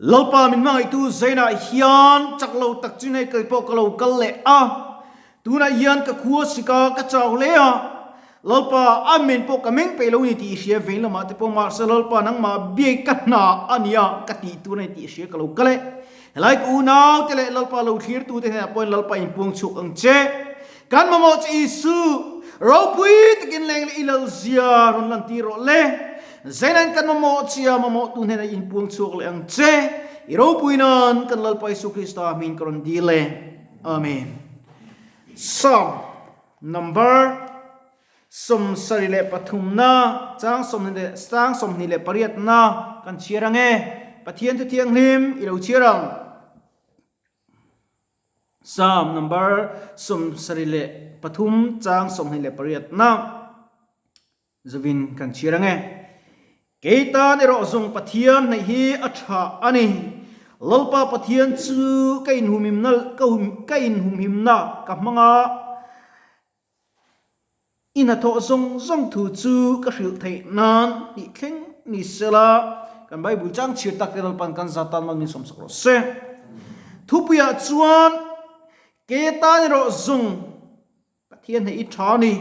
Lalpa min hmangaihtu Zainah hian chak lo tak chu nei kei pawh ka lo kal leh a, tunah hian ka khua sik a, ka chau hle a. Lalpa, Amen pawh ka meng peih lo ni tih i hria vein lamah te pawh mahse Lalpa nangmah biak ka hna a nia ka tih tur a ni tih i hria ka lo kal e. Helai ka unau te leh Lalpa lo thlirtu te hnenah pawhin Lalpa inpuang chhuak ang che. Kan mamawh che Isu, ropui takin leng leh i lal zia rawn lantir rawh le. Zeinan kan mamawh chia mamawhtu hnenah inpuang chhuak leh ang che. I ropui nan kan Lalpa Isu Krista hmingin ka rawn dil e. Amen. Psalm number 73 na chang 28 na kan chhiar ang e. Pathian Thu Thianghlim i lo chhiar ang. Psalm number 73 chang 28 na zuvin kan chhiar ang e. Kei tan erawh zawng Pathian hnaih hi a tha a ni. Lalpa Pathian chu ka inhumhimna ka inhumhimna ka hmang a, i hnathawh zawng zawng thu chu ka hrilh theih nan tih thleng ni sela, kan Bible chang chhiar tak te Lalpan kan za tan mal min sawmsak rawh se. Thupuiah chuan kei tan erawh zawng Pathian hnaih i tha a ni.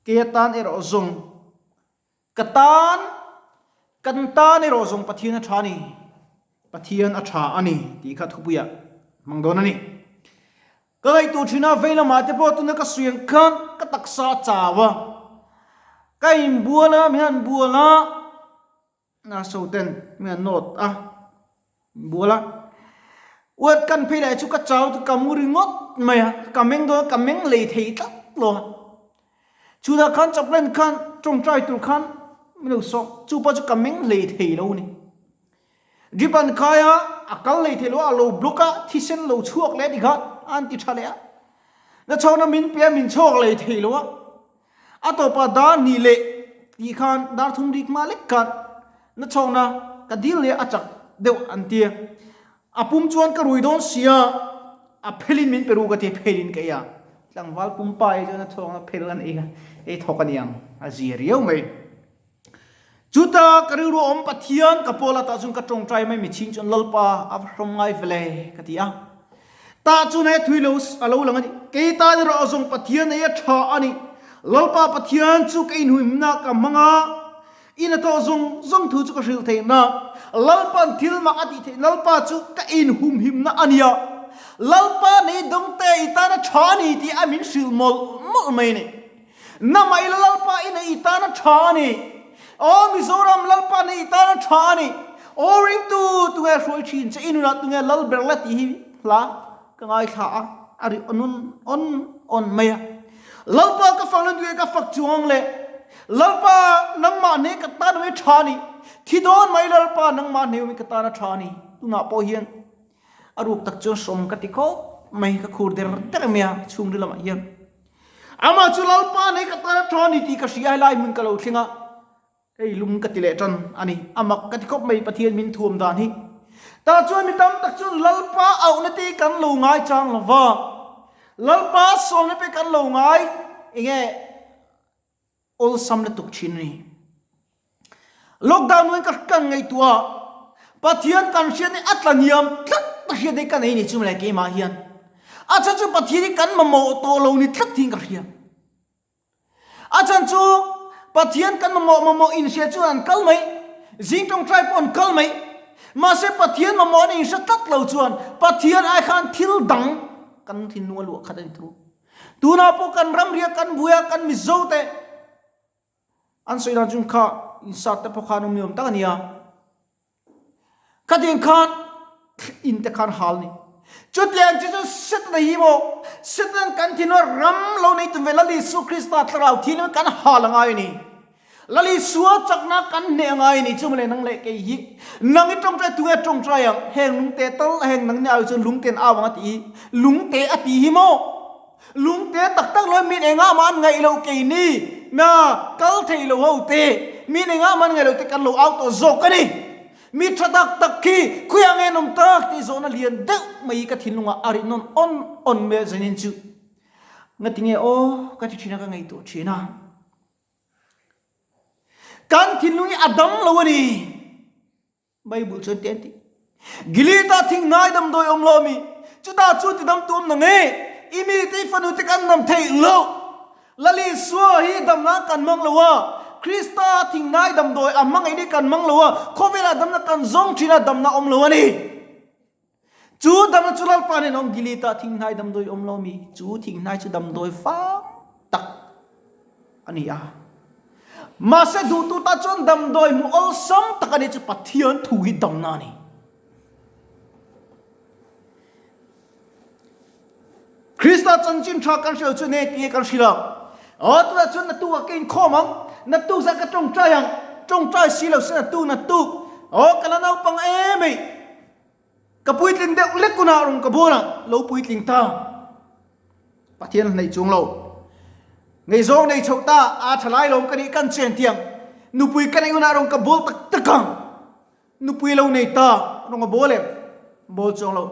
Kei atan erawh zawng ka tan, kan tan erawh zawng Pathian a tha a ni, Pathian a tha a ni tih kha thupuiah hmang dawn a ni. Ka ngaihtuah thin a, vei lamah te pawh tuna ka suih ang khan ka taksa a chau a, ka inbual a, min han bual a, Nurse ten min han nawt a, bual a, uat kan phei lai chu ka chau chu ka mu ringawt mai a, ka meng dawn a, ka meng lei thei tlat lo a. Chutah khan chaplain khan tawngtai tur khan min lo sawm, chu pawh chu ka meng lei thei lo a ni. Drip an khai a, a kal lei thei lo a, a lo block a, thisen lo chhuak leh a ti kha a an ti tha leh a. Nachhawkna min pe a, min chhuak lei thei lo a. A tawpah dar hnih leh tih khan dar thum rik hma lek khan na chhawkna ka dil leh a chak deuh an ti a. A pum chuan ka rui dawn sia, a phelin min pe ru ka ti a, phelin ka ei a. Tlangval pumpa ei chuan a chhawkna phel an ei a, ei thawk a niang, a zia riau mai. Chuta ka rilru awm Pathian ka pawl atah chuan ka tawngtai mai michhing chuan Lalpa a va hrawm ngai vele ka ti a. Tah chuan he thui lo a lo lang a ni. Kei tan erawh zawng Pathian ei a tha a ni. Lalpa Pathian chu ka inhuimna ka hmang a, in a tawh zawng zawng thu chu ka hrilh theih na. Lalpa'n thil mak a tih theih Lalpa chu ka inhumhimna a nia. Lalpa nei dawngte i tan a tha a ni tih a min hrilh mawlh mawlh mai a ni. Namai Lalpa i nei i tan a tha a ni. Aw Mizoram Lalpa nei i tan a tha a ni. Aw ringtu tunge hruai thin che i nunah tunge lal ber la tih hi hla ka ngaithla a, a ri on on on mai a. Lalpa ka fak lan tunge ka fak chuang le. Lalpa nangmah hne ka tan awm i tha a ni. Thi dawn mai Lalpa nangmah hne awm i ka tan a tha a ni. Tunah pawh hian a ruk tak chuan hrawm ka ti khawp mai ka khur der der mai a chhungril lamah hian. Amah chu Lalpa nei ka tan a tha a ni tih ka hria helai hmun ka lo thleng a, hei lung ka ti leh tan a ni. A mak ka ti khawp mai Pathian min thuam dan hi. Tah chuan mi tam tak chuan Lalpa auhna te kan lo ngai chang lo va, Lalpa sawmna te kan lo ngai enge awlsam lutuk thin a ni. Lockdown hnuaiin ka kan ngaihtuah a, Pathian kan hriat hi a tlaniam tlat a hriat hi ka nei ni chu mawle keimah hian. A chhan chu Pathian hi kan mamawh tawh lo ni tlat hian ka hria. A chhan chu Pathian kan mamawh mamawh inhria chuan an kal mai, zing tawngtai pawh an kal mai. Mahse Pathian mamawh an inhre tlat lo chuan Pathian ai khan thil dang kan thinlung a luah khat a ni thu. Tunah pawh kan ramria kan buai a, kan Mizo te An sawi dan chung kha insat te pawh khan awm ni awm tak a nia. Khatiang khan in te khan hal ni. Chutiang chu chu Setana hi maw? Setana kan thinlung a ram lo nei tum ve Lal Isua Krista thlarau thianghlim kan hal a ngai a ni. Lal Isua chakna kan hneh a ngai a ni. Chu mawle nang leh kei hi nang i tawngtai tunge tawngtai ang? Heng lungte tal heng nang ni au chuan lungten au ang a ti hi. Lungte a ti hi maw? Lungte tak tak lo min engah mah an ngaih loh keini na kal thei lo ho te min engah mah an ngaih loh te kan lo au tawh zawk a ni. Mi tha tak tak khi khuiah nge an awm tak tih zawhna lian deuh mai hi ka thinlungah a rih nawn awn awn mai a zanin chu ngatinge aw ka ti thin a ka ngaihtuah thin a. Kan thinlung hi a dam lo a ni. Bible chuan ti an ti. Gilead-ah thinghnai damdawi awm lo mi? Chutah chu tidamtu awm nang e. I mite i fanute kan dam theih lo. Lal Isua hi damna kan hmang lo a, Krista thinghnai damdawi a hmangaih ni kan hmang lo a, khawvelah damna kan zawng thin a, damna awm lo a ni. Chu damna chu Lalpa nen awm Gilead-ah thinghnai damdawi awm lo mi? Chu thinghnai chu damdawi fang tak a ni a. Mahse duhtu ta chuan damdawi hmuh awlsam tak a ni chu Pathian thu hi damna a ni. Krista chanchin tha kan hrilh chu ne tinge kan hrilh ang? Aw tunah chuan naktuk ah ka inkhawm ang, naktuk zah ka tawngtai ang, tawngtai si lo se naktuk naktuk, aw ka la naupang em ei, ka puitling deuh lek hunah rawn ka bawn ang, lo puitling ta. Pathian hnaih chung lo. Ngaihzawng nei chhoh ta, a tha lai lawm ka nih kan chen tiang. Nupui ka neih hunah rawn ka bawl tak tak ang. Nupui lo nei ta, rawn ka bawl em? Bawl chuang lo.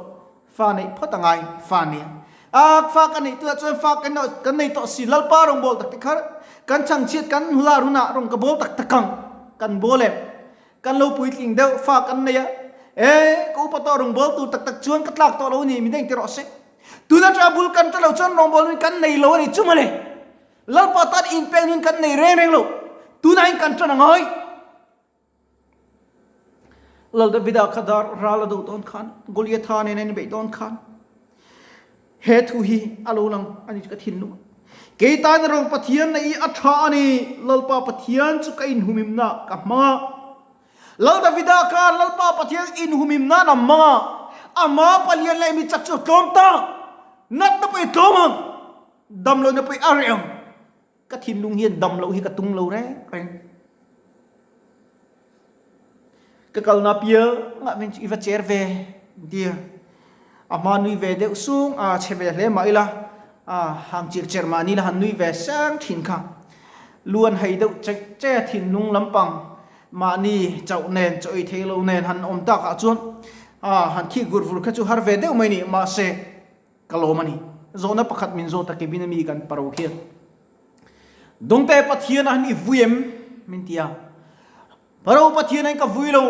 Fa neih phawt a ngai, fa nia. A fa ka neih tunah chuan fa kan kan nei tawh si, Lalpa rawn bawl tak tak kha kan chhangchhiat kan hula runah rawn ka bawl tak tak ang. Kan bawl em? Kan lo puitling deuh, fa kan nei a. E, ka upa tawh rawn bawl tur tak tak chuan ka tlak tawh lo ni, midang ti rawh se. Tun atanga bul kan ta lo chuan rawngbawlna hi kan nei lo a ni chu mawle. Lalpa tan inpek nun kan nei reng reng lo. Tunah hian kan tan a ngai. Lal Davida kha dar ral a do dawn khan, Goliatha nen a inbeih dawn khan he thu hi a lo lang a ni chu ka thinlung a. Kei tan rawng Pathian na i a tha a ni, Lalpa Pathian chu ka inhumimna ka hmang a. Lal Davida khan Lalpa Pathian inhumim nan a hmang a, ama palian leh mi chak chu a tlawm ta. Natna pawh i tlawm ang, damlohna pawh i a reh ang. Ka thinlung hian damloh hi ka tum lo reng reng. Ka kalna piangah min chu i va cher ve tia. A hma nui ve deuh sung a, chhe ve hle mah ila, a hang chir cher mah ni la han nui ve sang thin kha. Lu an hei deuh cheih che a thinlung lampang mahni chauh nen chaw ei thei lo nen han awm tak ah chuan a han khik vur vur kha chu har ve deuh mai ni mahse ka lawm a ni. Zawhna pakhat min zawt a cabin ami kan paro khian Dawngte Pathian a han i vui em? min ti a. Paro Pathian ain ka vui lo,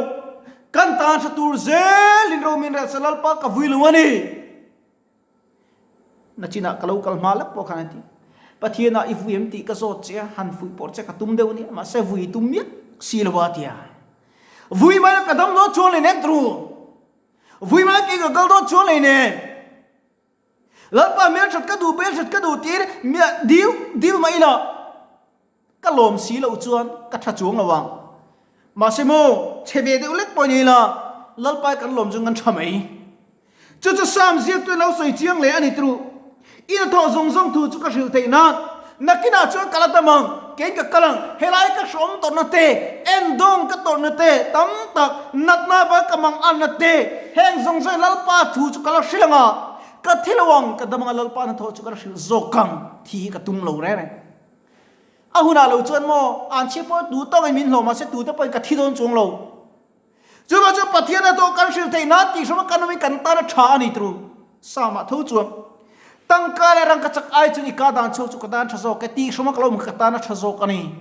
kan tan hre tur zel in ro min rel se Lalpa ka vui lo a ni. Nachinah ka lo kal hma lek pawh khan a ti. Pathianah i vui em tih ka zawt che a, han fuih pawh che ka tum deuh a nia, mahse vui i tum miah si lo a ti a. Vui mai ka dam dawn chuan lei nen tru. Vui mai kei ka kal dawn chuan lei nen. Lalpa hmelthat ka duh, hmelthat ka duh tir miah dil dil mah ila ka lawm si loh chuan ka tha chuang lo ang. Mahse maw, chhe ve deuh lek pawh ni ila Lalpa kan lawm chu kan tha mai. Chu chu Sam ziaktu lo sawi chiang leh a ni tru. I hnathawh zawng zawng thu chu ka hrilh theih nan nakinah chuan ka la dam ang, kei ka kal ang, helai ka hrawm tawrhna te, endawng ka tawrhna te, tam tak natna va ka mang anna te, heng zawng zawng Lalpa thu chu ka la hrilh ang a, ka thi lo ang, ka dam ang a, Lalpa hnathawh chu ka la hrilh zawk ang, thi hi ka tum lo reng reng. A hunah lo chuan maw, an chhia pawh tu tawngin min hlawh mahse tute pawhin ka thi dawn chuang lo. Chuvang chuan Pathian a tawh kan hrilh theih nan tih hrama kan awmin kan tan a tha a ni tru. Psalm ah tho chuan, Tangka leh rangka chak ai chuan i ka dan chhuak chu ka tan tha zawk e tih hrama ka lo awm kha ka tan a tha zawk a ni.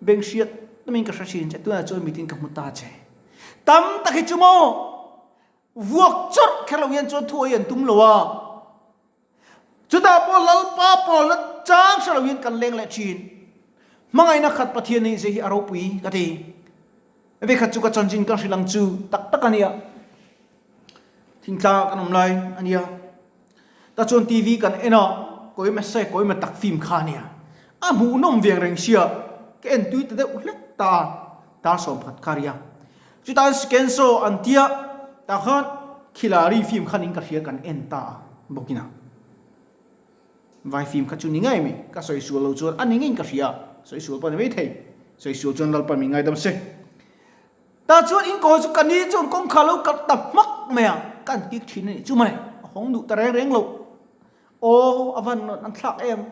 Beng hriat tamin ka hre thin che, tunah chuan mitin ka hmu ta che. Tam tak hi chu maw vuak chawrh kher lo hian chuan thu ai an tum lo a. Chutah pawh Lalpa pawlna chang hre loin kan leng leh thin. Hmangaihna khat Pathian nih zia hi a ropui ka ti. Vekhat chu ka chanchin kan hrilh ang chu tak tak a nia. Thingtlang ah kan awm lai a nia. Ta chuan TV kan en a, kawima se kawima tak film kha a nia. A hmuhnawm veng reng sia, ka en tui ta deuh hlek ta a, tar 10 kha a ria. Chutah Skenso an tia tah khan Khilari film khan in ka hria kan en ta a bawkin a. Vai film kha chu ni ngei mai, ka sawi sual lo chuan a ni ngeiin ka hria, sawi sual pawh a ni mai thei, sawi sual chuan Lalpa min ngaidam se. Tah chuan in kaw chu ka ni chuan kawngkhar lo kalh ta hmak mai a, ka an kik thin a nih chu mawle, a hawng duh ta reng reng lo. Aw a van an thlak em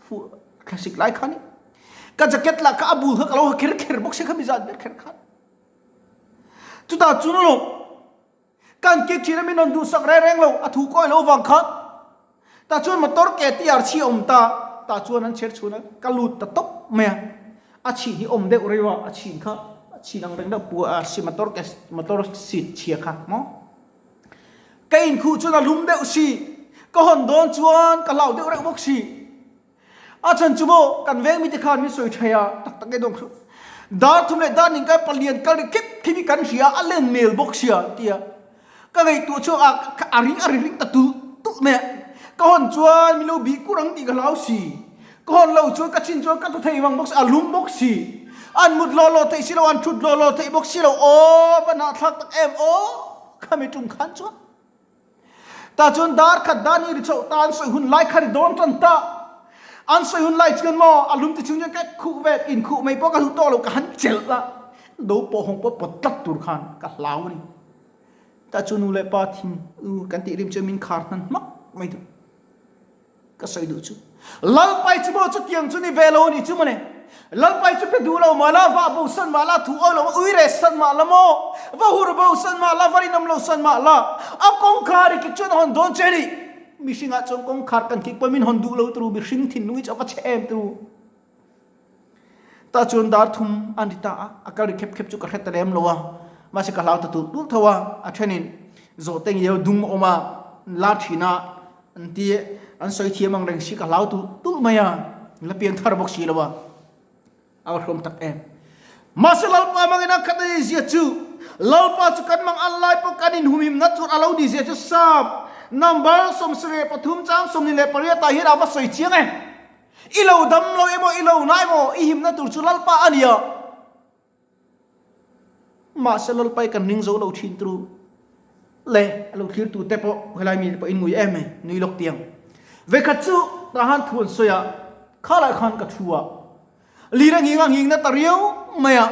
fuh thlasik lai khan i ka jacket lah kha a bul kha ka lo ha kher kher bawk sia kha mi zat ber kher khan. Chutah chuan alawm kan kik thin a min rawn duhsak reng reng lo a thu kawi lo vang khan tah chuan motor ke TR chhi a awm ta tah chuan an chher chhun a ka lut ta tawp mai a a chhin hi awm deuh reuh a a chhin kha. Chhin ang reng deuh pu a si motor ke motor seat chhia kha maw. Ka inkhuh chuan a lum deuh si, ka hawn dawn chuan ka hlau deuh reuh bawk si. A chhan chu maw kan veng mite khan min sawi thei a, tak tak e dawng hruh. Dar thum leh dar ning kai palian kal ri khep khep hi kan hria a len mel bawk sia tia ka ngaihtuah chuak a a ring a ri ring ta tulh tulh mai a. Ka hawn chuan min lo bih kur ang tih ka hlau si. Ka hawn lo chuan ka chin chuan ka thaw thei vang bawk si, a lum bawk si. An mut law law theih si lo, an thut law law theih bawk si lo, aw va hnahthlak tak em aw khami tum khan chuan. Tah chuan dar khat dan hi ri chhoh ta, an sawi hun lai kha ri dawn tan ta. An sawi hun lai chuan maw a lum ti chung chuan ka khuh vel, inkhuh mai pawh ka duh tawh lo, ka han chelh a, do pawh hawng pawh pawt tlat tur khan ka hlau a ni. Tah chuan nu leh pa thin u kan tih rim chuan min khar hnan hmak mai duh. Ka sawi duh chu. Lalpai chu maw chutiang chu ni ve lo a ni chu mawle. Lalpai chu pe duh lo mah la, vah bo san mah la, thu awi lo ui reh san mah la maw, va hur bo san mah la, va rinawm lo san mah la, a kawngkhar i kik chuan a hawn dawn che a ni. Mihringah chuan kawngkhar kan kik pawh min hawn duh lo turu, mihring thinlung hi chu a va chhe em turu. Tah chuan dar thum an ri ta a, a kal ri khep khep chu ka hre ta lem lo a, mahse ka hlau ta tulh tulh tho a, a thenin zawhte ngiau dum a awm a, la thin a, an ti an sawi thiam ang reng si ka hlau tulh tulh mai a, la pian thar bawk si lo a, a va hrawm tak em. Mahse Lalpa mangin a khat a ni zia chu, Lalpa chu kan mang an lai pawh kan inhumhimna tur a lo ni zia chu Psalm number 73 chang 28 ah hian a va sawi chiang e. I lo dam lo emaw, i lo na emaw, i himna tur chu Lalpa a ni a. Mahse Lalpa i kan ring zo lo thin tru le a lo thlir tu te pawh helai mi te pawh in ngui em mai, nui lawk tiang. Vekhat chu tah han thu an sawi a, khalai khan ka thu a, lir a nghing a nghing na ta riau mai a.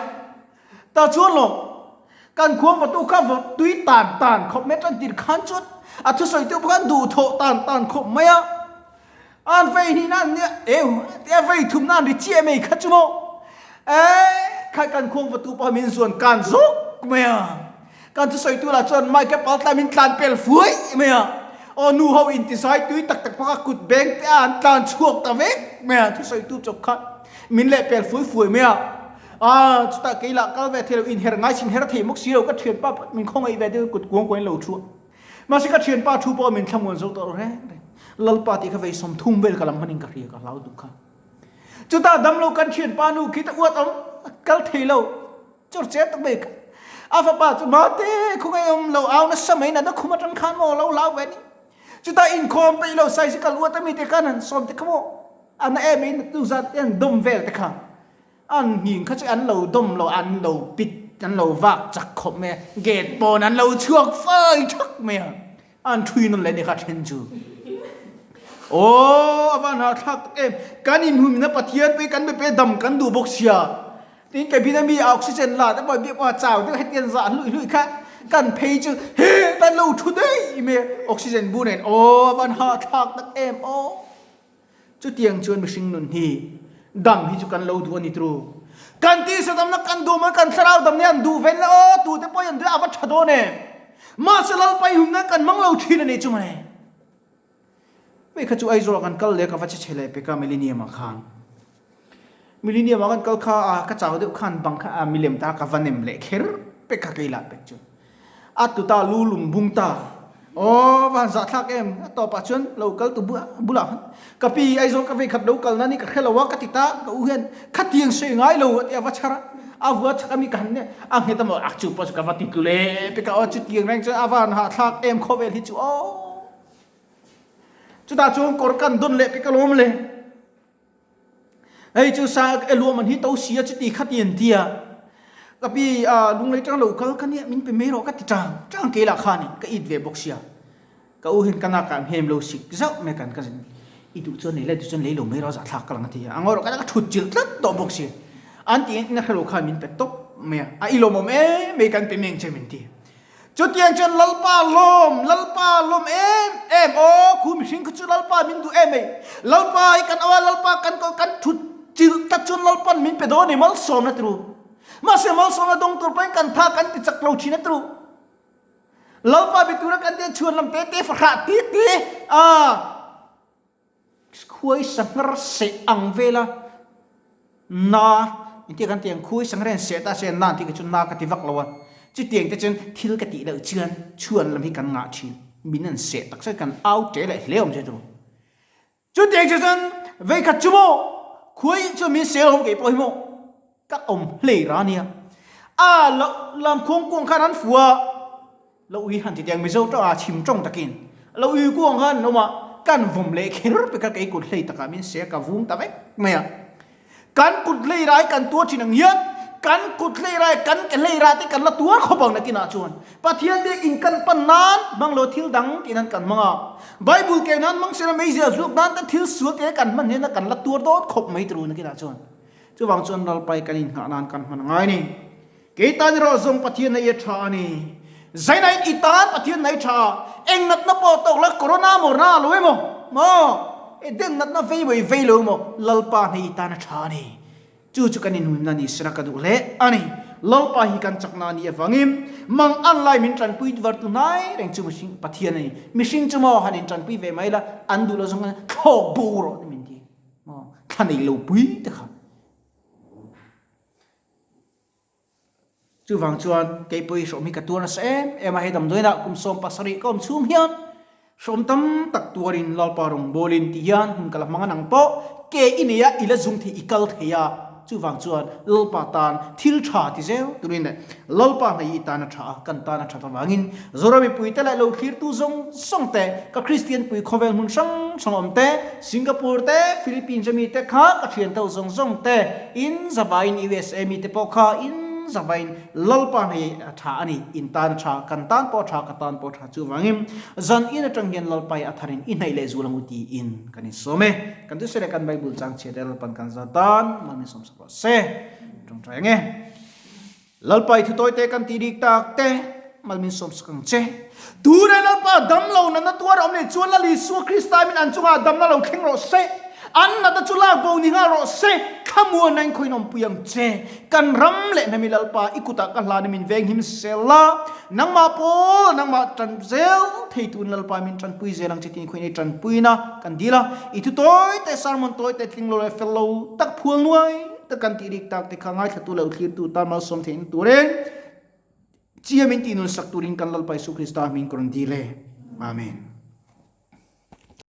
Tah chuan lawm, kan khuang vatu kha vawt tui tan tan khawp mai tan tir khan chuan a thusawi tu pawh khan duhthawh tan tan khawp mai a. An vei hnih nan nia eu tia vei thum nan ri chiah mai kha chu maw. E kha kan khuang vatu pawh min zuan kan zawk mai a. Kan thusawi tu lah chuan mic a pal tlai min tlan pel fuai mai a. Aw nu ho intizai tui tak tak pawh kha kut beng te a an tlan chhuak ta vek mai a thusawi tu chawp kha min leh pel fuai fuai mai a. A chutah kei lah kal ve thei lo inher ngai chin her thei bawk si lo ka thianpa pawh min khawngaih ve deuh kut kuang kuangin lo thu a. Mahse ka thianpa thu pawh min thlamuan zo tawh reng reng. Lalpa tih kha vei 30 vel ka lam hmanin ka hria ka hlau duk kha. Chutah damlo kan thianpa nu khi ta uat awm kal thei lo. Chawr che tak mai kha. A fapa chu mate khawngaih awm lo au nasa mai natna khum atang khan maw lo hlau ve a ni. Chutah inkhawm peih lo cycle uat ami te khan han sawm te kha maw a na em in tu zat te an dawm vel te kha. An nghing kha chu an lo dawm lo an lo pit an lo vak chak khawp mai a gate pawn an lo chhuak fai thak mai a. An thui nawn leh nih kha then chu. Aw a van hahthlak tak em kan inhumna Pathian pawh hi kan be pe dam kan duh bawk sia. Tin cabin a mi oxygen la te pawh biak pawh a chau deuh hetiang zah hluih hluih kha kan phei chu he tan lo thu daih mai a oxygen bu nen aw a van hahthlak tak em aw. Chutiang chuan mihring nun hi dam hi chu kan lo duh a ni tru. Kan tisa damna kan duh mai kan thlarau damna hi an duh vel na aw tute pawh hi an duh a va tha dawn em. Mahse Lalpa i humna kan hmang lo thin a ni chu mawle. Hei kha chu Aizawl ah kan kal leh ka va che chhe leh pek a Millennium ah khan. Millennium ah kan kal kha a ka chau deuh khan bang kha a milem ta ka va nem leh kher pek kha kei lah pek chu. A tu ta lu lum bung ta. Aw va han zah thlak em a tawp ah chuan lo kal tu bulah khan ka pi Aizawl ka vei khat lo kal na ni ka hre lo a ka ti ta ka u hian khatiang sawi ngai lo a ti a va chhar a a vua chhak a mi ka han nia a nghet a maw a chu pawh chu ka va ti tlu leh pek a aw chutiang reng chuan a va han hahthlak em khawvel hi chu aw. Chutah chuan kawr kan dawn leh pek alawm le. Hei chu sa e luam an hi to sia chuti kha ti an ti a. Ka pi a lunglei tang lo kal ka nia min pe mai rawh ka ti tang tang kei lah khanin ka it ve bawk sia. Ka u hian ka nak ah hnem lo sik zauh mai kan ka zin i duh chuan nei la duh chuan lei lo mai rawh zahthlak ka lang a ti a. A ngawi rawh ka thut chilh tlat tawh bawk sia. An ti in a hrelo khan min pe tawp mai a. A i lawmawm em mai kan pe mai ang che min ti. Chutiang chuan Lalpa lawm, Lalpa lawm em em, aw khu mihring khu chu Lalpa min duh em ei. Lalpa hi kan aw a, Lalpa kan ko kan thut chilh tak chuan Lalpan min pe dawn a ni, malsawmna turu. Mahse malsawmna dawng tur pawhin kan tha kan ti chak lo thin a turu. Lalpa bi tura kan tia chhuan lam te te fahrah te te a khuai sanghar seh ang vela na. Engtia kan tih ang khui sangren seh ta se na tih kha chu na ka ti vak lo a. Chutiang te chuan thil ka tih loh chuan chhuan lam hi kan ngah thin. Min an seh tak chuan kan au ṭe leh hle awm che tur. Chutiang chu chuan veikhat chu maw khuai chuan min sel awm kei pawh hi maw ka awm hlei ra nia. A loh lam khuang kuang khan an fu a, lo ui han ti tiang Mizo tawng a chhim tawng takin lo ui kuang khan an awm a, kan vawm leh kher pek a kei kut hlei takah min se a ka vung ta vek mai a. Kan kut hlei rai kan tuar thin ang hian kan kut hlei rai kan ke hlei rai te kan la tuar khawp ang nakinah chuan Pathian biak in kan pan nan hmang lo thil dang tih nan kan hmang a. Bible ke nan hmang sela meizial zuak nan te thil sual te kan hman hian kan la tuar dawt khawp mai turu nakinah chuan. Chuvang chuan Lalpai kan inghah nan kan hman a ngai a ni. Kei tan erawh zawng Pathian na i a tha a ni. Zainain i tan Pathian na i tha a, eng natna pawh tawk la corona maw na lo emaw maw e den natna vei maw i vei lo emaw Lalpa hne i tan a tha a ni. Chu chu kan inhumna ni sela ka duh hle a ni. Lalpa hi kan chakna a nih avangin mang an lai min tanpui vartu hnai reng chu mihring Pathian a ni. Mihring chu maw han intanpui ve mai la an duh lo zawng khan thlawk bo rawh ti min ti maw thla nei lo pui te kha. Chuvang chuan keipawh hi hrawm hi ka tuar nasa em em a, hei damdawiinah kum 17 ka awm chhung hian hrawm tam tak tuarin Lalpa rawngbawlin ti hian hun ka la hmang a nang pawh ke i nei a, i la zung thei, i kal thei a, chuvang chuan Lalpa tan thil tha ti zel turin leh Lalpa hnai i tan a tha a, kan tan a that avangin Zoram mipuite leh lo thlirtu zawng zawng te, ka Kristian pui khawvel hmun hrang hrang awm te, Singapore te, Philippines ami te kha ka thian to zawng zawng te, in zavaiin USA mi te pawh kha in zavaiin Lalpa hnei a tha a ni, in tan a tha, kan tan pawh a tha, ka tan pawh a tha chuvangin zan in atang hian Lalpa hi a tharin i hnaih leh zul ang u tiin kan insawm e. Kan thusei leh kan Bible chang chhiat e Lalpan kan za tan mal min sawmsak rawh se. Tawngtai ang e. Lalpa i thutawi te kan tih dik tak te mal min sawmsak ang che. Tunah Lalpa dam lo natna tuar a awm leh chuan Lal Isua Krista min an chungah damna lo thleng rawh se. An natna chu lak bo ni nghal rawh se. Thlamuanna in khawiin awmpui ang che. Kan ram leh hnami Lalpa i kutah ka hlan i min venghim sel la. Nangmah pawl nangmah tan zel thei tun Lalpa min tanpui zel ang che tiin khawiin i tanpuina kan dil a. I thutawi te sermon tawi te tling lo leh fel lo tak phual nuai. Tak kan tih rik tak te kha ngaithlatu leh thlirtu tan malsawm theihna turin chiamin tihnun sak turin kan Lalpa Isu Krista hming ka rawn dil e. Amen.